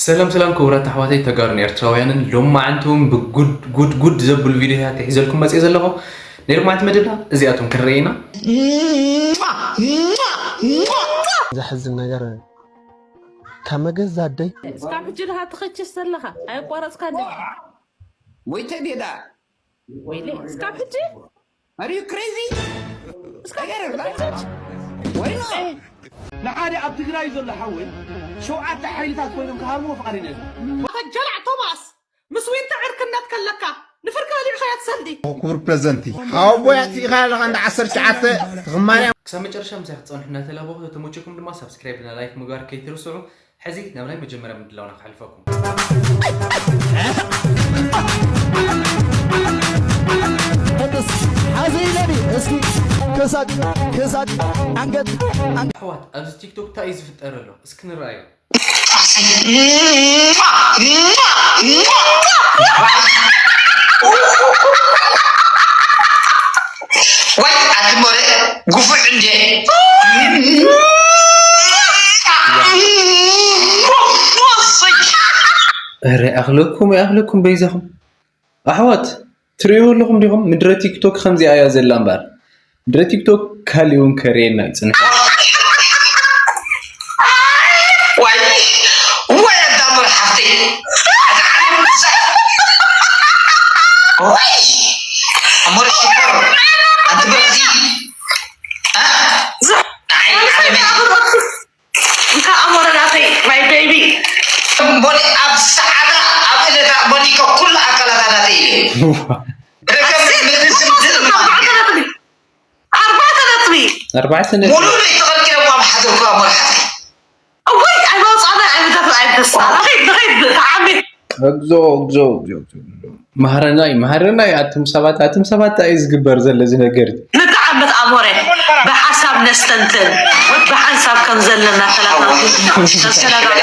ሰላም ሰላም ክቡራት ኣሕዋተይ ተጋሩን ኤርትራውያንን፣ ሎማዓንቲ እውን ብጉድ ጉድ ጉድ ዘብሉ ቪድዮታት ሒዘልኩም መፅእ ዘለኹ። ናይ ሎማዓንቲ መደብና እዚኣቶም ክንርኢ ኢና። ዘሕዝን ነገር ካብ መገዛ ኣደይ እስካብ ሕጂ ድኻ ትኽችስ ዘለኻ ኣየቋረፅካ እንደ ወይተ ዴዳ ወይለ እስካብ ሕጂ Are you crazy? እስካብ ሕጂ Why not? ንሓደ ኣብ ትግራይ ዘሎ ሓወይ ሸውዓተ ሓይልታት ኮይኖም ክሃርምዎ ፍቓደኛ እዮም። ተጀላዕ ቶማስ ምስ ዊንታ ዕርክነት ከለካ ንፍርቂ በሊዕኻያ ትሰልዲ ክቡር ፕረዘንቲ ሓወቦይ ኣጥፊእኻ ኣለኻ እንዳ ዓሰርተ ትሽዓተ ትኽማርያ ክሳብ መጨረሻ ምሳይ ክትፀንሑ እናተላበኹ፣ ተተመቸኩም ድማ ሳብስክራይብ እና ላይክ ምግባር ከይትርስዑ። ሕዚ ናብ ናይ መጀመርያ ምድላውና ክሕልፈኩም። ሕጥስ ሓዚ ኢለኒ እስኪ ክሳድ ክሳድ ኣንገት ኣንገት ኣሕዋት ኣብዚ ቲክቶክ እንታይ እዩ ዝፍጠር ኣሎ እስኪ ንረኣዮ። ወይ ኣቲ ሞረ ጉፉዕ እንዴ ረ ኣኽለኩም ኣኽለኩም በይዛኹም ኣሕዋት ትርእይዎ ኣለኹም ዲኹም? ምድረ ቲክቶክ ከምዚኣ እያ ዘላ እምበኣር። ምድረ ቲክቶክ ካሊእ እውን ከርእየና እዩ ጽንሑ። ዋይ ዋይ ኣዳሙር ሓፍተይ ዋይ ኣሞረ ሽኮር ኣንቲ ብርዚ ንዓይ ዓለመይ እንካ ኣሞረ ናተይ my baby ሞኒ ኣብ ሰዓታ ኣብ እለታ ሞኒኮ ኩሉ ኣካላታ ናተይ እዩ ረገም ምድሪ ስምድር ማለት እዩ ኣርባዕተ ነጥቢ ኣርባዕተ ነጥቢ ሙሉ ለይቲ ቀልቂሎም ኣብ ሓዘንኩ ኣብ መርሓቲ እወይ ኣይመውፃና ኣይምደፍ ኣይደስታ ንኸይድ ንኸይድ ተዓሚር እግዞ እግዞ እግዞ እግዞ። ማህረናይ ማህረናይ ኣቱም ሰባት ኣቱም ሰባት እንታይ እዩ ዝግበር ዘሎ እዚ ነገር? ንተዓመት ኣሞረ ብሓሳብ ነስተንትን ብሓንሳብ ከም ዘለና ሰላምና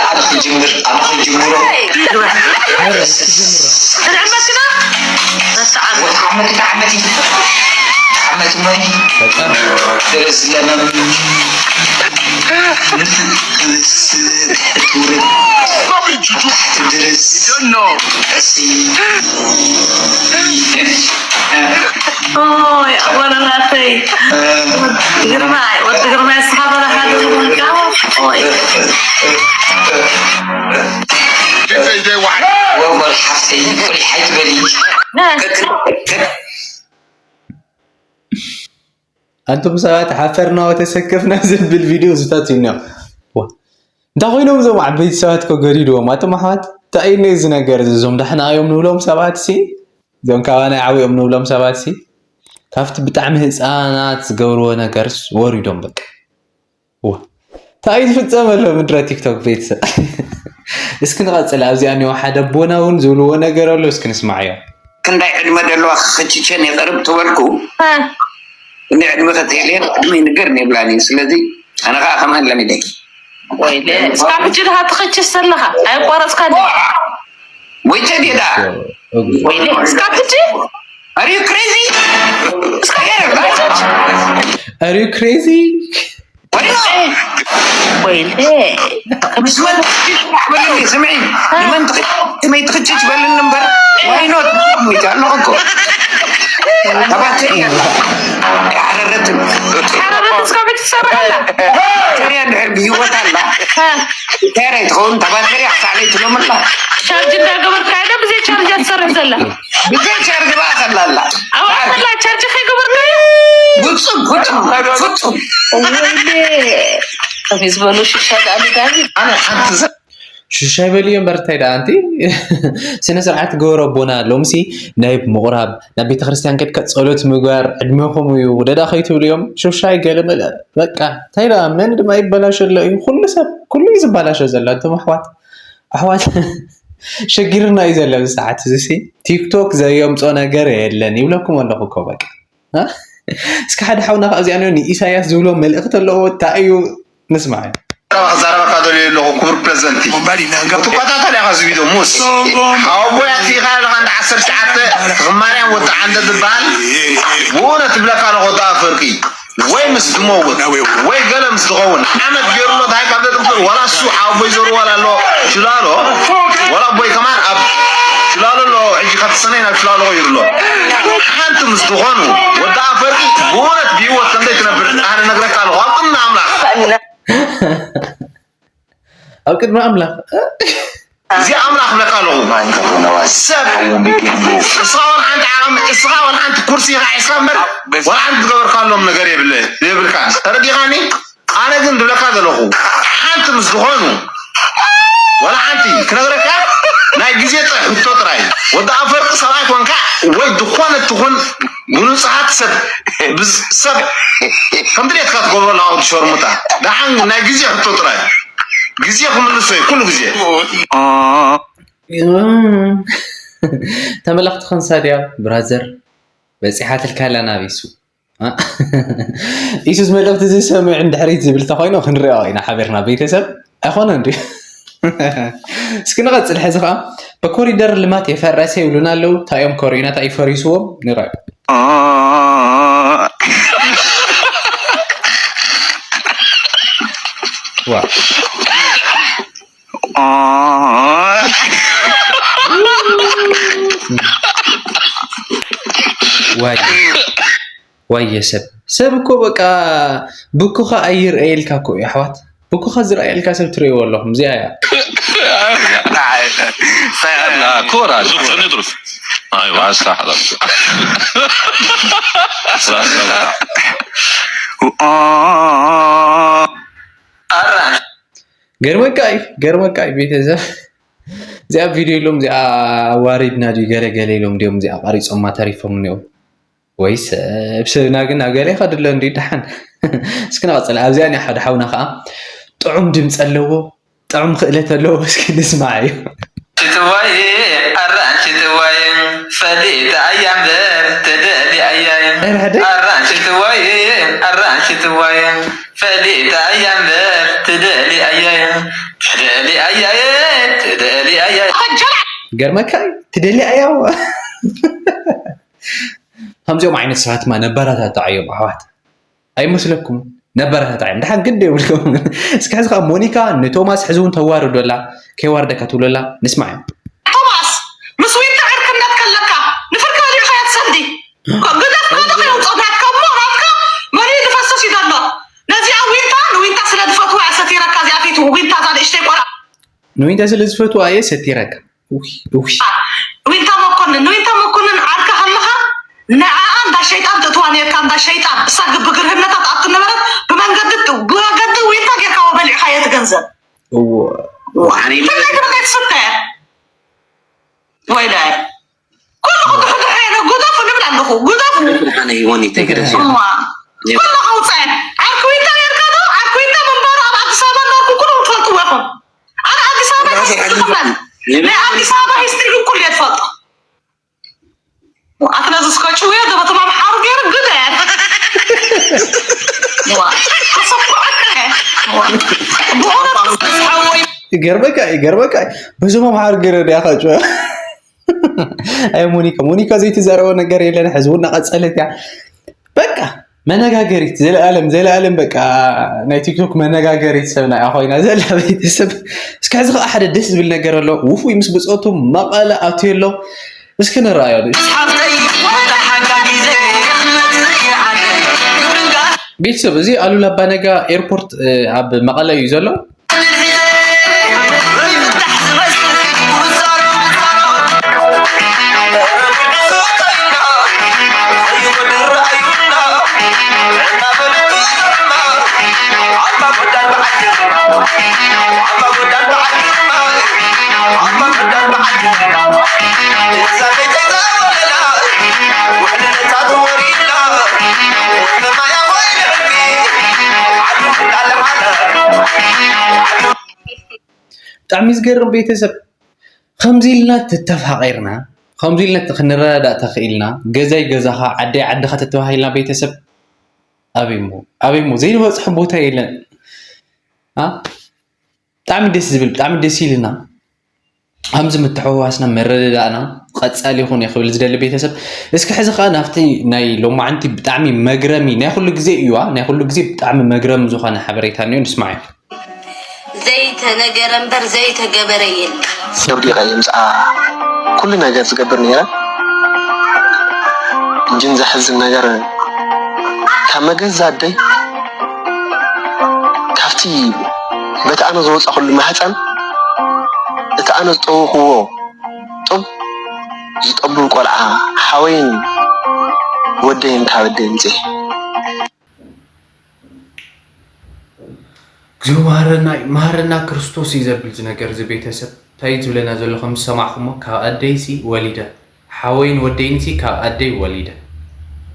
ኣነ ክጅምር ኣነ ክጅምሮ ንዕመትና ነተዓመት ወተዓመት ተዓመት ተዓመት ሞይ በጣም ድረስ ለመም ድረስ ኦይ ኣወለናተይ ግርማይ ወዲ ግርማይ እስኻ በላኻ ኦይ ወመር ሓፍተይ ቁሊሕ ኣይትበሊ ኣንቱም ሰባት ሓፈርና ወተሰከፍና ዘብል ቪድዮ ዝታት እዩ። እንታይ ኮይኖም እዞም ዓበይቲ ሰባት ኮ ገዲድዎም ኣቶም ኣሕዋት እንታይ እዩ እዚ ነገር እዚ? እዞም ዳሕና እዮም ንብሎም ሰባት ሲ እዞም ካባና ይዓብዮም ንብሎም ሰባት ሲ ካብቲ ብጣዕሚ ህፃናት ዝገብርዎ ነገርስ ወሪዶም በቃ ዋ እንታይ እዩ ዝፍፀም ኣሎ ምድረ ቲክቶክ ቤተሰብ እስኪ ንቐፅል ኣብዚኣ እኒኦ ሓደ ኣቦና እውን ዝብልዎ ነገር ኣሎ እስኪ ንስማዓዮ ክንዳይ ዕድመ ዘለዋ ክኽችቸን የቕርብ ትበልኩ ክንዳይ ዕድመ ከተየልየን ዕድመ ይንገር ይብላኒ ስለዚ ኣነ ከዓ ከምኣን ለሚደኪ ወይለ እስካብ ሕጂ ድኻ ትኽችስ ዘለኻ ኣየቋረፅካ እንደ ወይተ ዴዳ ወይለ እስካብ ሕጂ Are you crazy? Are you crazy? Why not? ወይለ ምስ መን ትኽችች በልኒ ስምዒ ንመን ትኽችች በልኒ እምበር ዋይኖት ሞይት ኣለኹ እኮ ተባተሪ ሓረረትን ሓረረት እስካብ ሕጂ ትሰርሕ ኣላ ተሪያ ድሕር ብሂወት ኣላ ተሪያ ትኸውን ተባተሪ ኣሳለይ ትሎም ኣላ ቻርጅ እንዳገበርካ ዶ ብዘይ ቻርጅ ትሰርሕ ዘላ ብዘይ ቻርጅ በኣ ከላ ኣላ ኣብኣ ከላ ቻርጅ ከይገበርካዮ ፍጹም ፍጹም ፍጹም ወይኔ ከመይ ዝበሉ ሽሻ ዳኣሉ ዳኒ ኣነ ሓንቲ ዘ ሽሻይ በልዮ እምበር እንታይ ደኣ ኣንቲ ስነ ስርዓት ግበሩ ኣቦና ሎምሲ ናይ ምቑራብ ናብ ቤተ ክርስቲያን ከድካ ጸሎት ምግባር ዕድሜኹም እዩ ደዳ ከይትብሉ እዮም ሽሻይ ገለ መለ በቃ እንታይ ደኣ መን ድማ ይበላሾ ኣሎ እዩ ኩሉ ሰብ ኩሉ እዩ ዝበላሾ ዘሎ ኣንቶም ኣሕዋት ኣሕዋት ሸጊርና እዩ ዘሎ ኣብዚ ሰዓት እዚ ሲ ቲክቶክ ዘየምጾ ነገር የለን ይብለኩም ኣለኹ እኮ በቃ እስኪ ሓደ ሓውና ከዓ እዚኣ ንኢሳያስ ዝብሎ መልእኽቲ ኣለዎ እንታይ እዩ ንስማዕ ክዛረበካ ደልዮ ኣለኹ ክቡር ፕረዚደንቲ ትቆጣጠር ኢኻ እዚ ቪድዮ ሙስ ሓወቦይ ኣጥፊእኻ ኣለኻ እንዳ ዓሰርተ ትሽዓተ ማርያም ወጣዓ እንተ ዝበሃል ብእውነት ትብለካ ኣለኹ ወጣ ፍርቂ ወይ ምስ ዝመውት ወይ ገለ ምስ ዝኸውን ዓመት ገይሩ ኣሎ። እንታይ ካብ ዘጥፍእ ዋላ እሱ ሓወቦይ ዘሩ ዋላ ኣሎ ሽላሎ ዋላ ኣቦይ ከማን ኣብ ሽላሎ ኣሎ። ሕጂ ካብ ሰነይ ናብ ሽላሎ ቀይሩ ኣሎ። ሓንቲ ምስ ዝኾኑ ወዲ ኣፈርቂ ብእውነት ብህይወት ከምዘይ ትነብር ኣነ ነግረካ ኣለኹ ኣብ ቅድሚ ኣምላኽ። ኣብ ቅድሚ ኣምላኽ እዚ ኣምላኽ ብለካ ኣለኹ። ሰብ እስኻ ወላ ሓንቲ ዓቕሚ እስኻ ወላ ሓንቲ ኩርሲ ኢኻ ሒዝካ እምበር ወላ ሓንቲ ዝገበርካሎም ነገር የብለ የብልካ። ተረዲኻኒ? ኣነ ግን ዝብለካ ዘለኹ ሓንቲ ምስ ዝኾኑ ወላ ሓንቲ ክነግረካ ናይ ግዜ ጥራሕ ሕቶ ጥራይ። ወዲ ኣፈርቂ ሰብኣይ ኮንካ ወይ ዝኾነ ትኹን ብንጹሃት ሰብ ብዝ- ሰብ ከም ድሌትካ ትገብሮ ኣለኻ ወዲ ሸርሙጣ። ደሓን ናይ ግዜ ሕቶ ጥራይ። ግዜ ክምልሶ እዩ ኩሉ ግዜ። ተመለኽቲ ኸንሳ ድያ ብራዘር? በፂሓትልካ ኣላ ናብ ኢሱ። ኢሱስ መልእኽቲ ዝሰምዕ እንድሕሪት ዝብል ተኾይኑ ክንሪኦ ኢና ሓቢርና ቤተሰብ ኣይኮነ እንዲ። እስኪ ንቐፅል። ሕዚ ከዓ በኮሪደር ልማት የፈረሰ ይብሉና ኣለዉ። እንታይ እዮም ኮሪናታ ይፈሪስዎም ንረ ዋ ዋይ ዋየ ሰብ ሰብ እኮ በቃ ብኩኻ ኣይርአየልካ እኮ እዩ ኣሕዋት። ብኩኻ ዝረኣየልካ ሰብ ትርእይዎ ኣለኹም። እዚኣ እያ። ኮራ ዙቅ ሰኒ ድሩፍ ኣይዋ ኣስታ ሓላ ገርመካ እዩ ገርመካ እዩ ቤተሰብ። እዚኣ ቪድዮ ኢሎም እዚኣ ዋሪድና ድዩ ገለ ገለ ኢሎም ድዮም እዚኣ ቀሪጾማ ተሪፎም እኒኦም። ወይ ሰብ ሰብና ግን ኣብ ገለ ይኸድ ኣሎ እንዲ ደሓን። እስኪ ንቐጽል። ኣብዚኣ ናይ ሓደ ሓውና ከዓ ጥዑም ድምፂ ኣለዎ፣ ጥዑም ክእለት ኣለዎ። እስኪ ንስማዕ እዩ። ሽትዋይ ኣራን ሽትዋይ ፈሊጣ ኣያ እምበር ትደሊ ኣያይ ኣራን ሽትዋይ ኣራን ሽትዋይ ፈሊጣ ኣያ እምበር ትደሊ ኣያይ ትደሊ ኣያይ ትደሊ ኣያይ ገርመካ እዩ ትደሊ ኣያዋ ከምዚኦም ዓይነት ሰባትማ ነባራታትዓዮም ኣሕዋት ኣይመስለኩም? ነባራታትዓዮም ድሓን ግዲ የብልኩም። እስኪ ሕዚ ከዓ ሞኒካ ንቶማስ ሕዚ እውን ተዋርዶ ኣላ ከይዋርደካ ትብሎ ኣላ ንስማዕ እዮም። ቶማስ ምስ ዊንታ ዕርክነት ከለካ ንፍርካ ሊዕኻያ ትሰዲ ግደፍ ናትኻ የውፅኦ ናትካ እሞ ናትካ መሊኡ ዝፈስስ እዩ ዘሎ ነዚኣ ዊንታ ንዊንታ ስለ ዝፈትዋ እያ ሰቲረካ እዚኣ ፊት ዊንታ እዛ ንእሽተይ ቆልዓ ንዊንታ ስለ ዝፈትዋ እየ ሰቲረካ ዊንታ መኮንን ንዊንታ መኮንን ዓርካ ከለካ ንዓኣ እንዳ ሸይጣን ትእትዋ ነርካ እንዳ ሸይጣን እሳ ብግርህነታ ትኣቱ ነበረት ብመንገዲ ብመንገዲ ዊንታ ጌርካዎ በሊዕካዮ እቲ ገንዘብ እዎ ትብላይ ትብላይ ትስተ ወይላይ ኩሉ ክትሕድሕረ ግደፉ ንብል ኣለኹ ግደፉ ብርሃነ ይወኒ ተግረሽ እዋ ኩሉ ከውፀ ዓርኪ ዊንታ ጌርካ ዶ ዓርኪ ዊንታ ምንባሩ ኣብ ኣዲስ ኣበባ እንዳርኩ ኩሉ ትፈልጥዎ ኢኹም ኣነ ኣዲስ ኣበባ ናይ ኣዲስ ኣበባ ሂስትሪ እኩል እየ ትፈልጦ ኣትነዚ እስከ ጭውዮ ዶ በቶም ኣምሓሩ ገይሩ ግደ ይገርመካ ይገርመካ በዞም ኣምሓሩ ገይረ ዲያ ካጭ ኣይ ሞኒካ ሞኒካ ዘይትዛረቦ ነገር የለን ሕዚ እውን እናቐፀለት እያ በቃ መነጋገሪት ዘለኣለም ዘለኣለም በቃ ናይ ቲክቶክ መነጋገሪት ሰብና እያ ኮይና ዘላ ቤተሰብ እስከ ሕዚ ከዓ ሓደ ደስ ዝብል ነገር ኣሎ ውፉይ ምስ ብፆቱ መቐለ ኣትዮ ኣሎ እስኪ ንረኣዮ ቤተሰብ እዚ ኣሉላ ኣባነጋ ኤርፖርት ኣብ መቐለ እዩ ዘሎ ብጣዕሚ ዝገርም ቤተሰብ ከምዚ ኢልና ተተፋቂርና ከምዚ ኢልና ክንረዳዳእ ተኽኢልና ገዛይ ገዛኻ ዓደይ ዓድኻ ተተባሂልና ቤተሰብ ኣበይሞ ኣበይሞ ዘይንበፅሖ ቦታ የለን ብጣዕሚ ደስ ዝብል ብጣዕሚ ደስ ኢልና ከምዚ ምትሕውዋስና መረዳዳእና ቀጻሊ ይኹን እየ ክብል ዝደሊ ቤተሰብ። እስኪ ሕዚ ከዓ ናብቲ ናይ ሎማዓንቲ ብጣዕሚ መግረሚ ናይ ኩሉ ግዜ እዩዋ ናይ ኩሉ ግዜ ብጣዕሚ መግረሚ ዝኾነ ሓበሬታ እኒኦ ንስማዕ እዩ። ዘይተነገረ እምበር ዘይተገበረ የለ። ወዲቐ እየ ምስኣ ኩሉ ነገር ዝገብር ነይረ። ግን ዘሕዝን ነገር ካብ መገዛ ኣደይ ካብቲ በቲ ኣነ ዝወፃኹሉ ማህፀን እቲ ኣነ ዝጠወኽዎ ጡብ ዝጠቡ ቆልዓ ሓወይን ወደይን ካብ ኣደይ ምፅእ እግዚኣብሔር መሃረና እዩ፣ መሃረና ክርስቶስ እዩ ዘብል እዚ ነገር እዚ ቤተሰብ እንታይ እዩ ዝብለና ዘሎ ከም ዝሰማዕኩሞ ካብ ኣደይሲ ወሊደ ሓወይን ወደይንሲ ካብ ኣደይ ወሊደ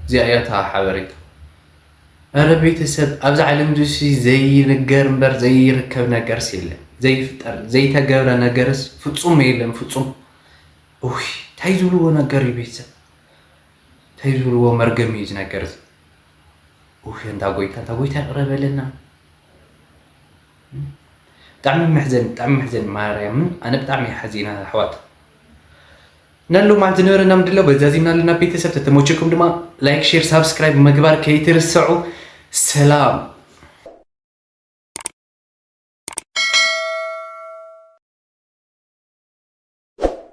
እዚኣ እያ እታ ሓበሬታ ኧረ ቤተሰብ ኣብዚ ዓለም ዱሲ ዘይንገር እምበር ዘይርከብ ነገርስ የለን ዘይፍጠር ዘይተገብረ ነገርስ ፍጹም የለን ፍጹም ውይ እንታይ ዝብልዎ ነገር እዩ ቤተሰብ እንታይ ዝብልዎ መርገም እዩ እዚ ነገር እዚ ውይ እንዳ ጎይታ እንዳ ጎይታ ይቕረ በለና ብጣዕሚ ምሕዘን ብጣዕሚ ምሕዘን ማርያምን ኣነ ብጣዕሚ እየ ሓዚና ኣሕዋት ናሉ ማለት ዝነበረና ምድላው በዛዚምና ኣለና ቤተሰብ ተተመችኩም ድማ like share subscribe ምግባር ከይትርስዑ ሰላም